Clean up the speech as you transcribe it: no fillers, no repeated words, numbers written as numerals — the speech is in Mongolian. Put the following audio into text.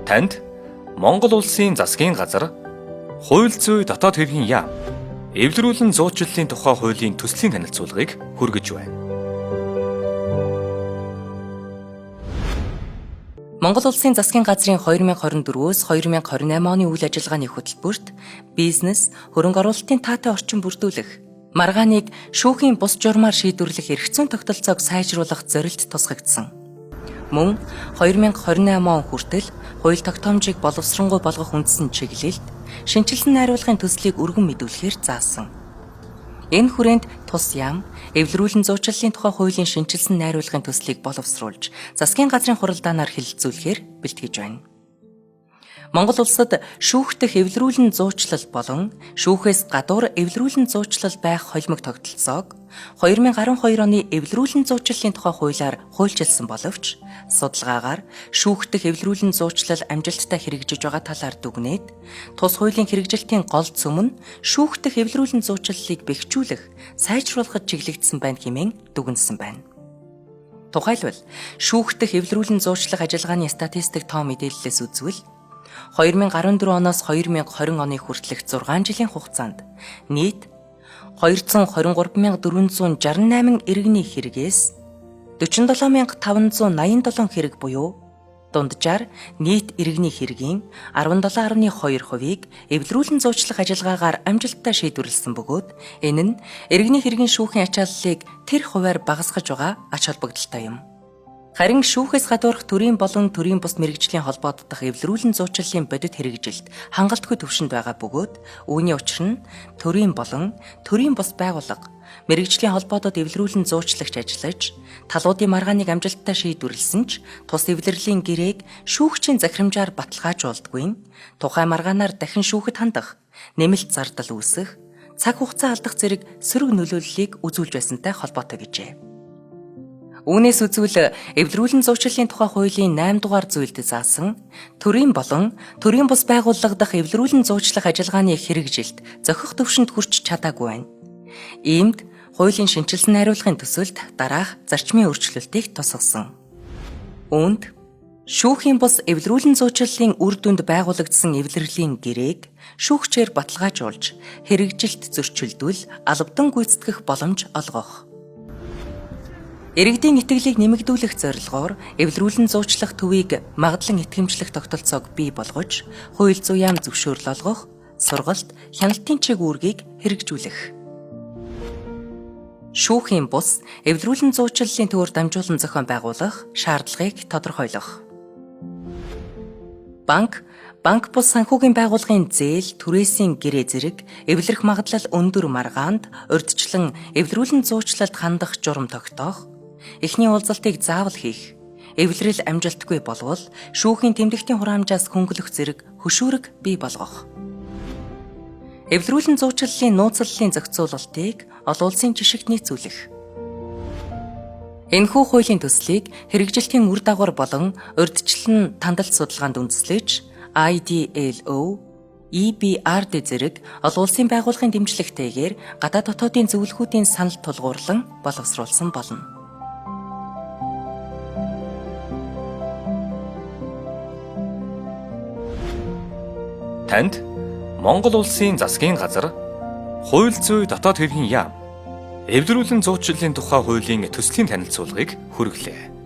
Танд Монгол улсын засгийн газар Хууль зүй дотоод хэргийн яам эвлэрүүлэн зуучлалын тухай хуулийн төслийн танилцуулгыг хүргэж байна. Монгол улсын засгийн газрын 2024-өөс 2028 оны үйл ажиллагааны хөтөлбөрт бизнес, хөрөнгө оруулалтын таатай орчин бүрдүүлэх, маргааныг шүүхийн бус журмаар шийдвэрлэх эрх зүйн тогтолцоог сайжруулах зорилт тусгагдсан. Мөн 2028 он хүртэл хууль тогтоомжийг боловсронгуй болгох үндсэн чиглэлд шинэчилсэн найруулгын төслийг өргөн мэдүүлэхээр заасан. Энэ хүрээнд тус яам, эвлэрүүлэн зуучлалын тухай хуулийн шинэчилсэн найруулгын төслийг боловсруулж, засгийн газрын хуралдаанаар хэлэлцүүлэхээр бэлтгэж байна. Монгол улсад шүүхтэх эвлэрүүлэн зуучлал болон шүүхээс гадуур эвлэрүүлэн зуучлал байх холимог тогтолцоог 2012 оны эвлэрүүлэн зуучлалын тухай хуулиар хуульчилсан боловч судалгаагаар шүүхтэх эвлэрүүлэн зуучлал амжилттай хэрэгжиж байгаа талаар дүгнээд тус хуулийн хэрэгжилтийн гол цөм нь шүүхтэх эвлэрүүлэн зуучлалыг бэхжүүлэх, сайжруулахад чиглэгдсэн байна хэмээн дүгнэсэн байна. Тухайлбал, шүүхтэх эвлэрүүлэн зуучлах ажиллагааны статистик тоо мэдээллээс үзвэл 2014 оноос 2020 оны хүртэлх 6 жилийн хугацаанд нийт 223,468 иргэний хэрэгээс 47,587 хэрэг буюу дунджаар нийт иргэний хэргийн 17.2%-ийг эвлэрүүлэн зуучлах ажиллагаагаар амжилттай шийдвэрлэсэн бөгөөд энэ нь иргэний хэргийн шүүхийн ачааллыг тэр хувиар багасгаж байгаа ач холбогдолтой юм. Харин шүүхээс гадуурх төрийн болон төрийн бус мэргэжлийн холбоод дах эвлэрүүлэн зуучлалын бодит хэрэгжилт хангалтгүй түвшинд байгаа бөгөөд үүний учир нь төрийн болон төрийн бус байгууллага мэргэжлийн холбоодод эвлэрүүлэн зуучлагч ажиллаж талуудын маргааныг амжилттай шийдвэрлэсэн ч тус эвлэрлийн гэрээг шүүгчийн захирамжаар баталгаажуулдаггүй нь тухайн маргаанаар дахин шүүхэд хандах, нэмэлт зардал үүсэх, цаг хугацаа алдах зэрэг сөрөг нөлөөллийг үзүүлж байсантай холбоотой гэжээ. Үүнээс үзвэл эвлэрүүлэн зуучлалын тухай хуулийн 8 дугаар зүйлд заасан төрийн болон төрийн бус байгууллага дахь эвлэрүүлэн зуучлах ажиллагааны хэрэгжилт зохих түвшинд хүрч чадаагүй байна. Иймд хуулийн шинэчилсэн найруулгын төсөлд дараах зарчмын өөрчлөлтийг тусгасан. Үүнд шүүхийн бус эвлэрүүлэн зуучлалын үр дүнд байгуулагдсан эвлэрлийн гэрээг шүүгчээр баталгаажуулж хэрэгжилт зөрчилдвөл албадан гүйцэтгэх боломж олгох. Иргэдийн итгэлийг нэмэгдүүлэх зорилгоор эвлэрүүлэн зуучлах төвийг магадлан итгэмжлэх тогтолцоог бий болгож, хууль зүйн яам зөвшөөрөл олгох, сургалт, хяналтын чиг үүргийг хэрэгжүүлэх. Шүүхийн бус эвлэрүүлэн зуучлалын төвөөр дамжуулан зохион байгуулах шаардлагыг тодорхойлох. Банк, банк бус санхүүгийн байгууллагын зээл, түрээсийн гэрээ зэрэг эвлэрэх магадлал өндөр маргаанд урьдчилан эвлэрүүлэн зуучлалд хандах журам тогтоох, эхний уулзалтыг заавал хийх, эвлэрэл амжилтгүй болвол шүүхийн тэмдэгтийн хураамжаас хөнгөлөх зэрэг хөшүүрэг бий болгох. Эвлэрүүлэн зуучлалын нууцлалын зохицуулалтыг олон улсын жишгт нийцүүлэх. Энэхүү хуулийн төслийг хэрэгжилтийн үр дагавар болон урьдчилан тандалт судалгаанд үндэслэж IDLO, EBRD зэрэг олон улсын байгууллагын дэмжлэгтэйгээр гадаад дотоодын зөвлөхүүдийн санал тулгуурлан боловсруулсан болно. Танд Монгол улсын засгийн газар Хууль зүй дотоод хэргийн яам эвлэрүүлэн зуучлалын тухай хуулийн төслийн танилцуулгыг хүргэлээ.